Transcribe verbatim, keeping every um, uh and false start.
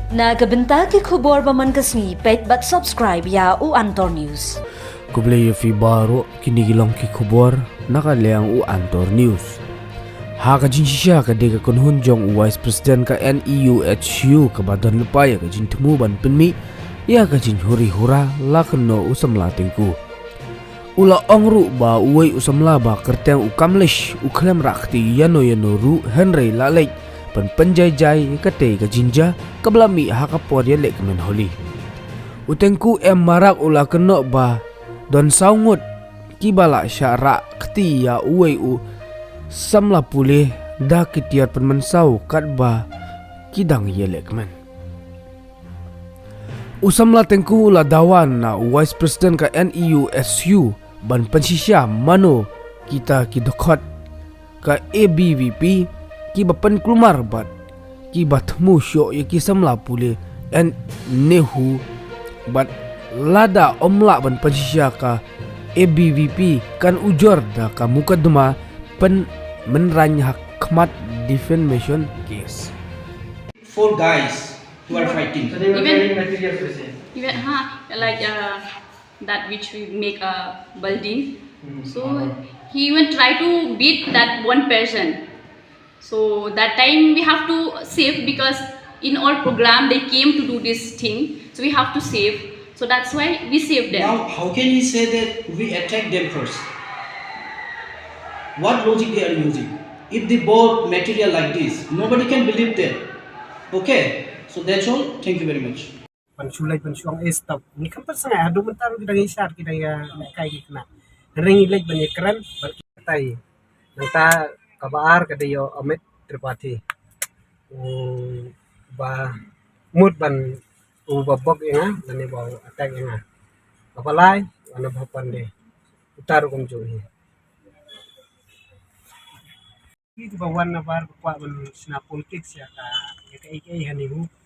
Na ka bynta ki khubor ba man ka sngi, peit bad subscribe ïa u Antor News. Khublei ïa phi baroh, kine ki long ki khubor na ka liang u Antor News. Ha ka jingshisha ka dei ka kynhun jong u Vice President ka N E U H U kaba don lypa ïa ka jingthmu ban pynmih ïa ka jinghuri hura la kynnoh u samla Tengku. U la ong ruh ba uwei u samla ba kyrteng u Kamlesh u khlem rah kti ïano ïano ruh, hynrei la leit ban pynjai jai ïa katei ka jingjia kaba la mih ha ka por ïalehkmen Holi. U Tengku M Marak u la kynnoh ba don saw ngut kiba la shah rah kti ïa uwei u samla pule da ki tiar pynmynsaw katba ki dang ïalehkmen. U samla Tengku u la dawa na u Vice President ka N E U H U ban pynshisha mano kita ki dkhot ka A B V P kiba pynkulmar bad kiba thmu shoh ïa ki samla pule, ne hu, bad lada ym lah ban pynshisha ka A B V P kan ujor da ka mukotduma pynmynrang ha khmat, defamation case. Four guys who are fighting. So they were Even carrying materials, they say. Even, huh, like, uh, that which we make a building. Hmm. So he even tried to beat that one person. So that time we have to save, because in our program they came to do this thing. So we have to save. So that's why we save them. Now, how can he say that we attack them first? What logic they are using? If they bought material like this, nobody can believe that. Okay, so that's all. Thank you very much. Ban shu leit ban shu ong, eh, stop. Ngi khlem pat sngewthuh, haduh mynta ruh ki dang ïa shad, ki dang ïa lehkai ki khynnah. Hynrei ngi leit ban ïa kren bad ki batai. Nangta kaba ar ka dei ïa u Amit Tripathi. U ba mut ban, u ba bok ïa nga lane ba u attack ïa nga. Kaba lai u Anubhav Pandey. Uta ruh kumjuh hi. Ki ba wan na bar ba kwah ban shna politics ïa ka, ïa ka, ïa ka, ïa ka, ïa ka,